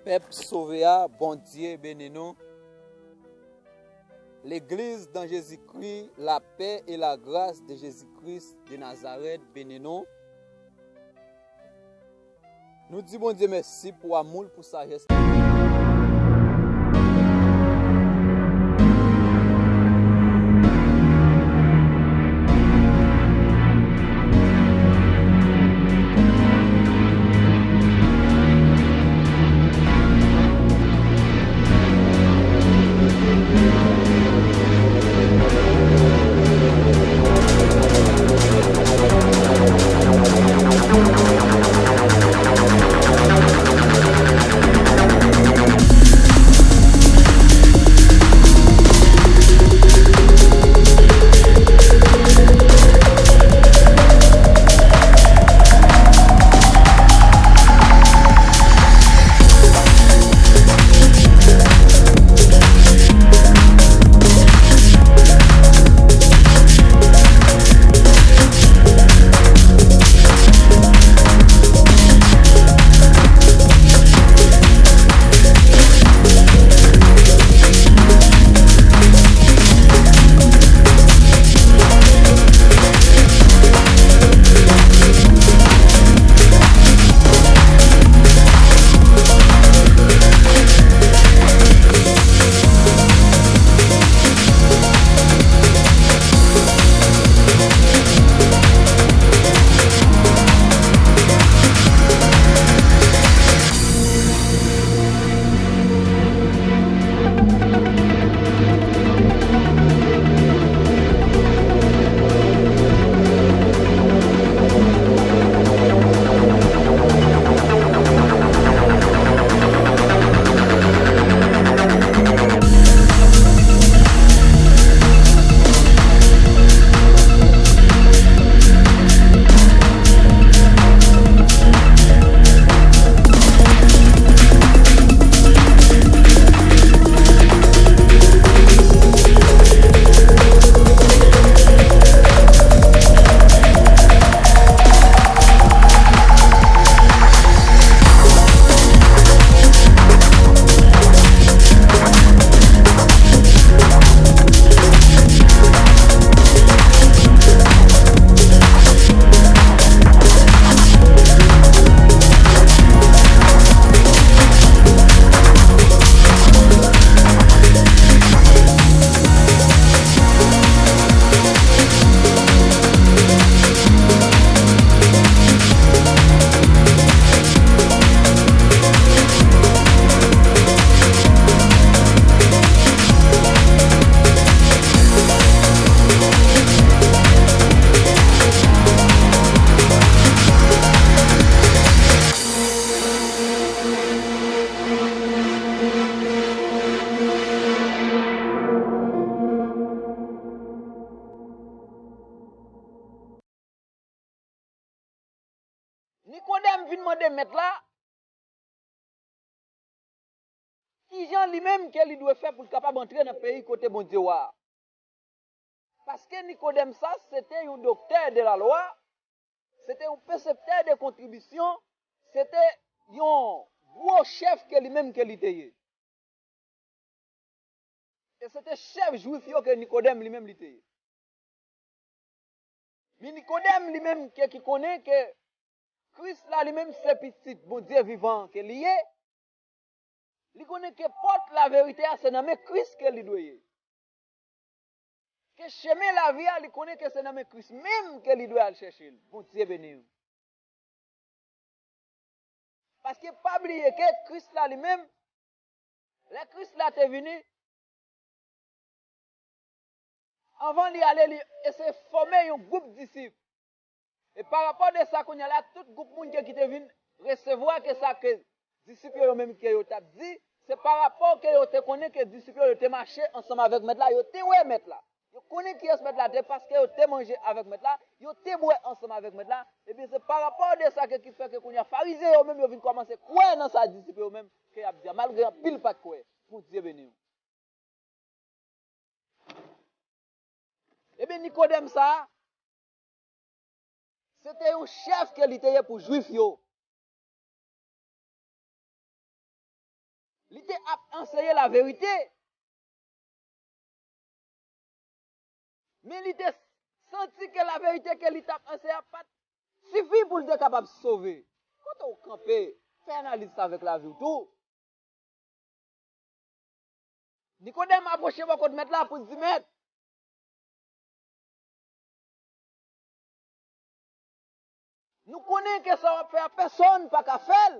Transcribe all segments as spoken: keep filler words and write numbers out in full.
Pèp sove a, Bondye beni nou. Legliz dan Jezikri, lapè e lagras de Jezikri de Nazarèt beni nou. Nou di Bondye mèsi pou amou l, pou sajès li. Nikodèm vin mande mèt la kijan li menm ke li dwe fè pou l kapab antre nan peyi kote Bondye wa a. Paske Nikodèm sa, se te yon doktè de la lwa, se te yon perseptè de kontribisyon, se te yon gwo chèf ke li menm ke li te ye. E se te chèf jwif yo ke Nikodèm li menm li te ye. Men Nikodèm li menm ke ki konnen ke Kris la li menm se pitit Bondye vivan ke li ye, li konnen ke pòt laverite a se nan men Kris ke li dwe ye. Ke chemen lavi a li konnen ke se nan men Kris menm ke li dwe al chèche l. Bondye beni w. Paske pa bliye ke Kris la li menm, lè Kris la te vini, anvan li ale, li eseye fòme yon gwoup disip. E pa rapò de sa, kounye a la, tout gwoup moun ke ki te vin resevwa ke sa ke disip yo, yo menm ke yo t ap di, se pa rapò ke yo te konnen ke disip yo, yo te mache ansanm avèk mèt la, yo te wè mèt la. Yo konnen kiyès mèt la te, paske yo te manje avèk mèt la, yo te bwè ansanm avèk mèt la. Ebyen, se pa rapò de sa ke ki fè ke kounye a Farizyen yo menm yo vin kòmanse kwè nan sa disip yo menm ke y ap di a, malgre anpil pa t kwè. Bondye beni w. Ebyen, Nikodèm sa a, se te yon chèf ke li te ye pou Jwif yo. Li te ap anseye laverite. Men li te santi ke laverite ke li t ap anseye a pa t sifi pou l te kapab sove. Kote w kanpe, fè analiz sa avèk lavi w tou. Nikodèm apwoche bò kot mèt la pou l di, Mèt, nou konnen ke sa w ap fè a, pèsonn pa ka fè l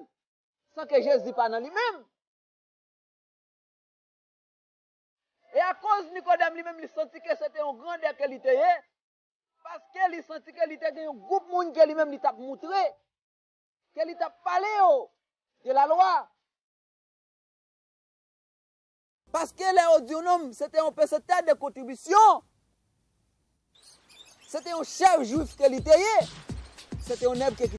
san ke Jezi pa nan li menm. E akoz Nikodèm li menm li santi ke se te yon grandè ke li te ye, paske li santi ke li te gen yon gwoup moun ke li menm li t ap moutre, ke li t ap pale yo de lalwa. Paske lè yo di yon nonm, se te yon peseptè de kontribisyon, se te yon chèf jwif ke li te ye, se te yon nèg ke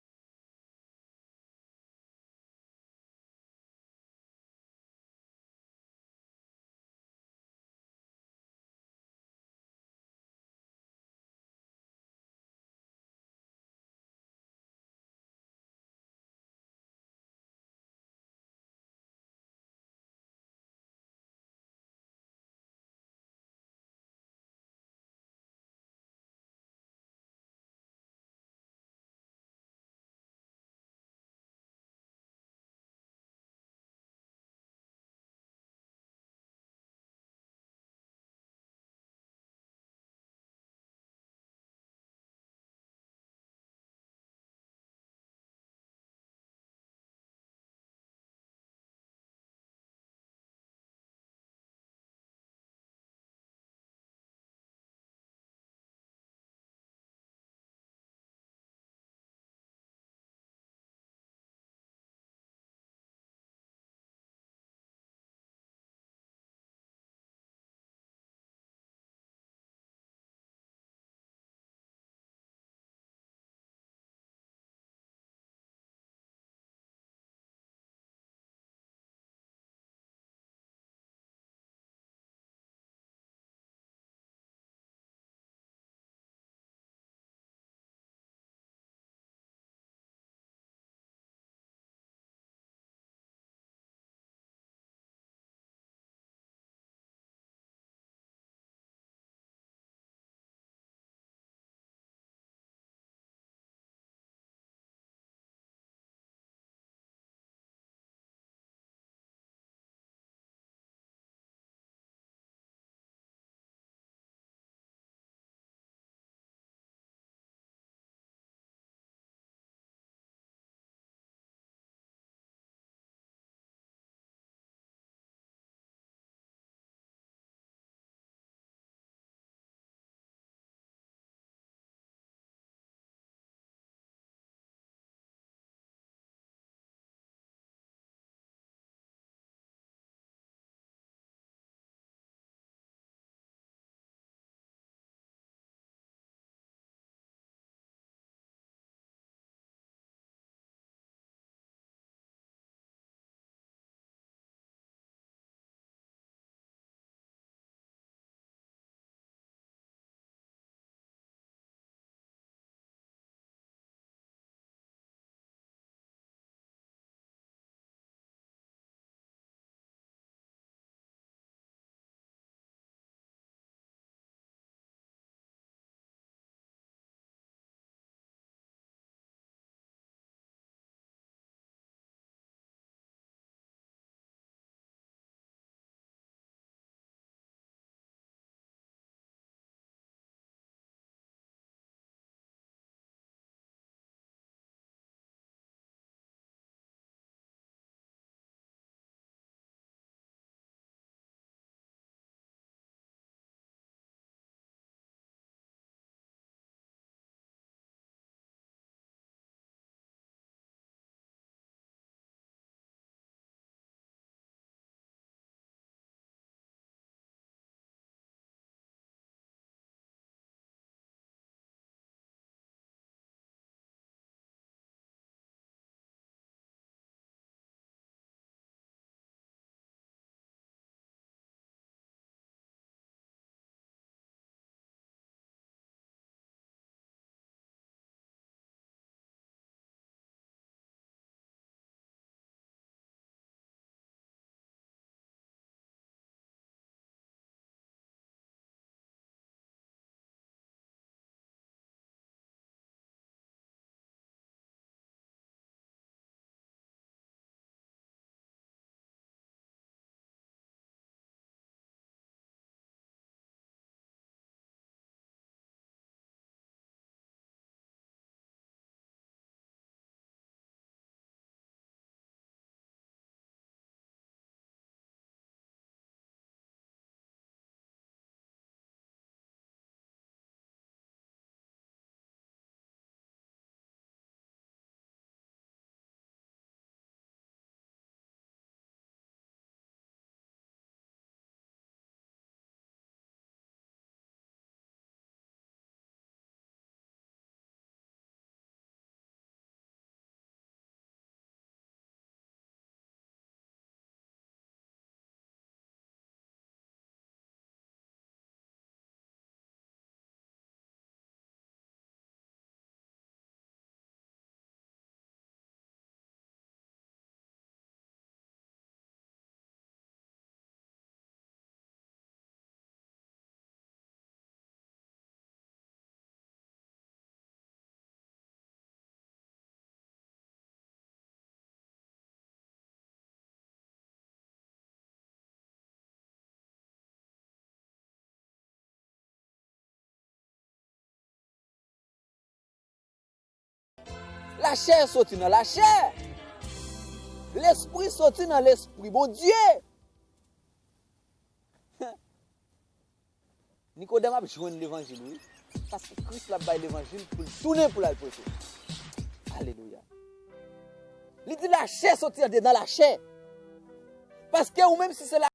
Lachè soti nan lachè. Lespri soti nan lespri Bondye. Nikodèm ap jwenn levanjil, wi. Paske Kris la bay levanjil pou l tounen pou l al preche. Alelouya. Li di lachè soti andedan lachè. Paske ou menm si se la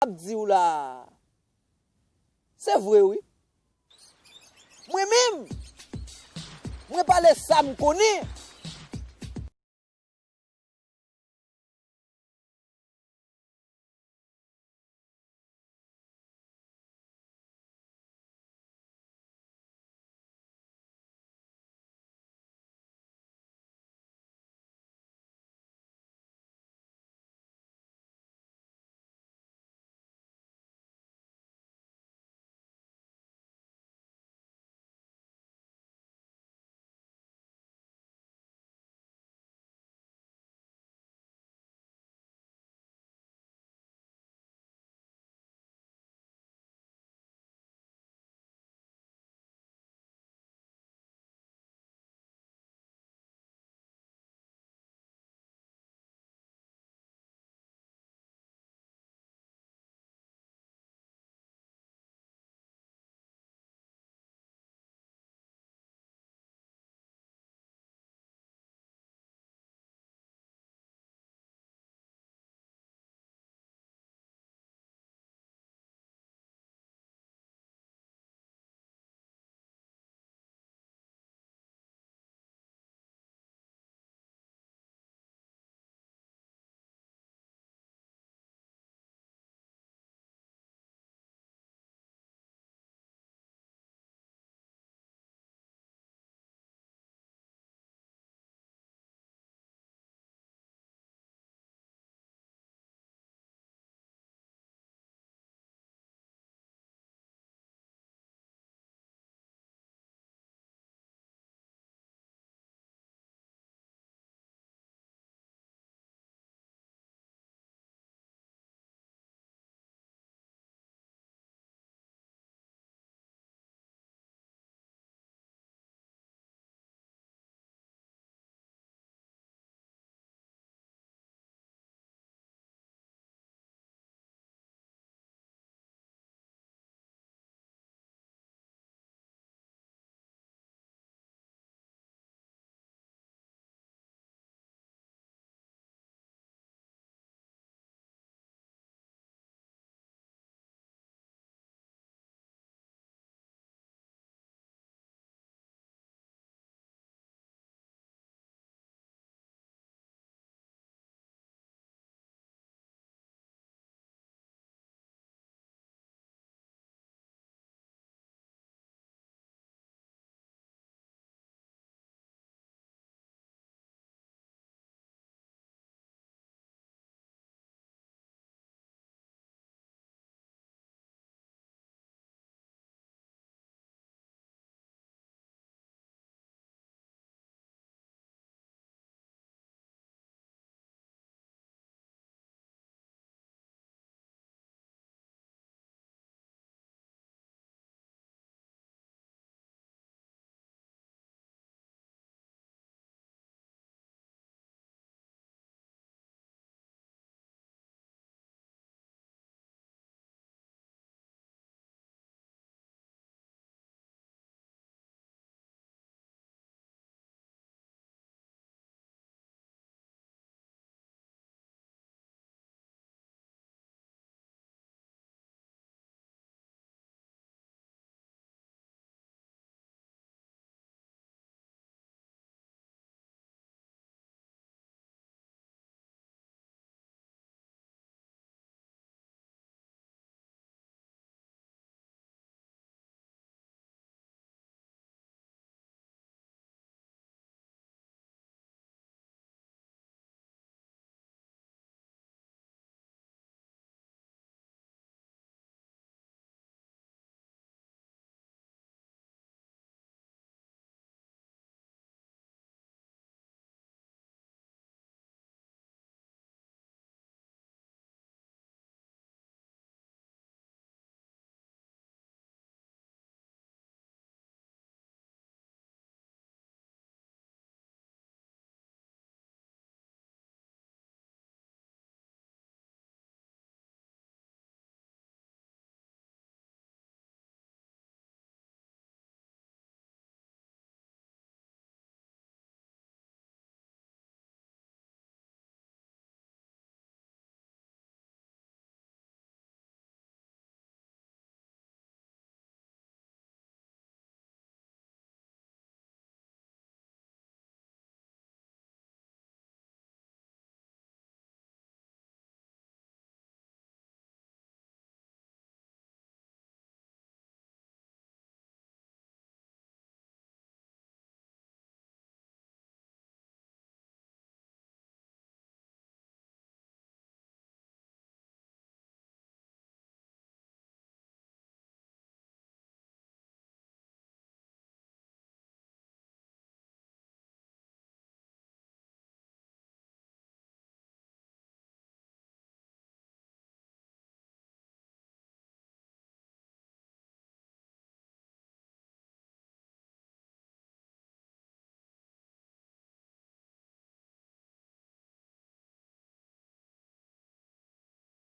ap di w la a, se vre wi. Mwen menm, mwen pale sa m konnen.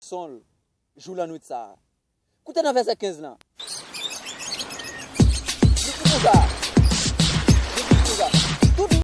Son l jou lannwit sa a. Koute nan vèsè kenz lan. Li di konsa. Li di konsa. Tout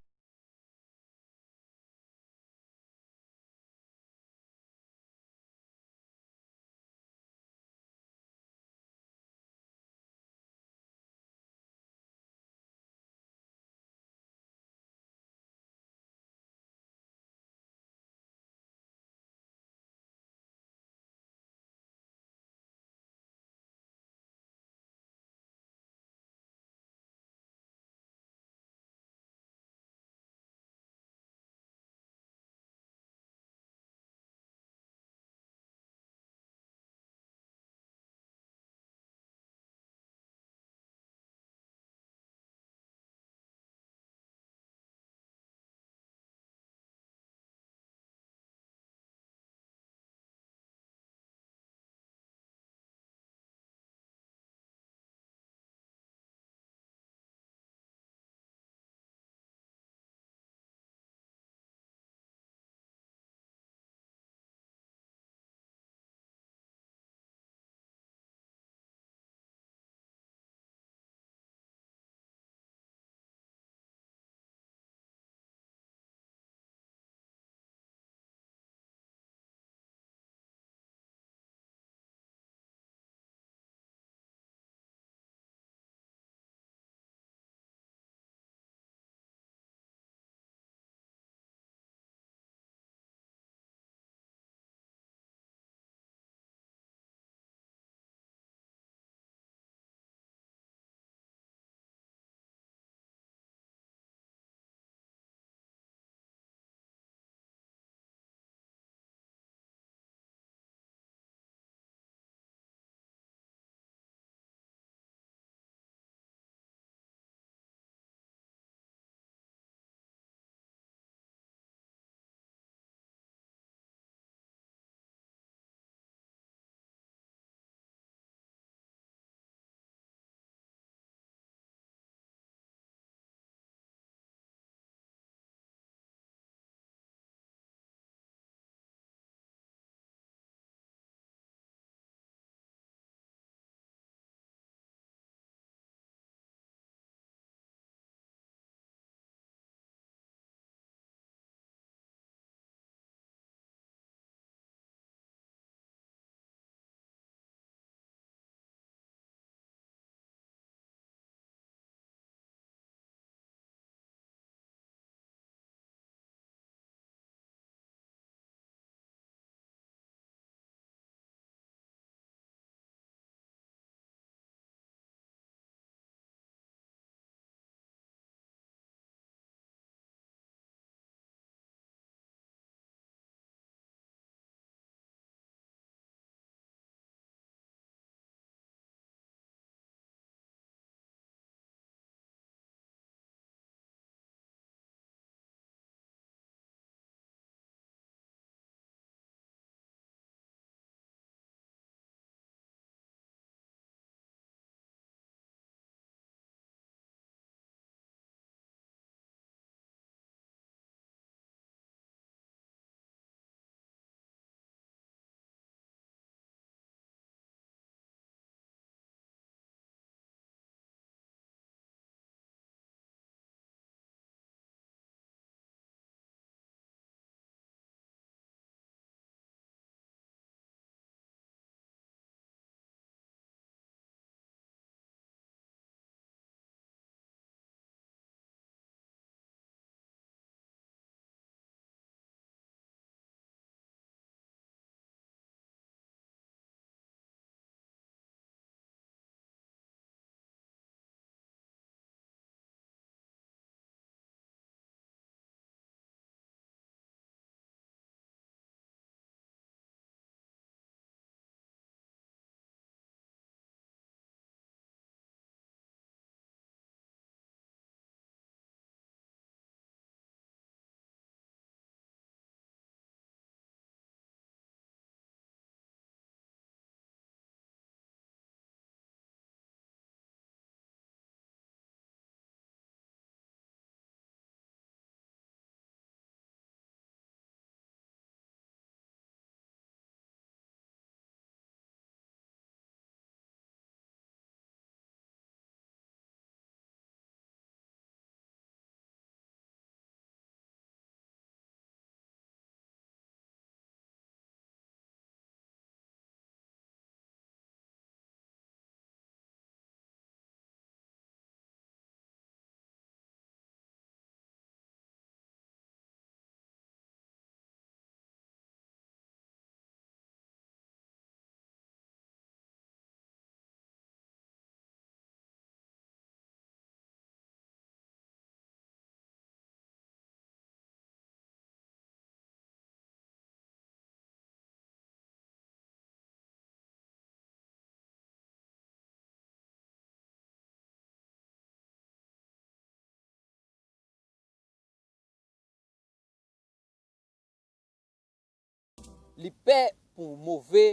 Li pè pou move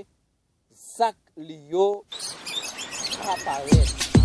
zak li yo pa parèt.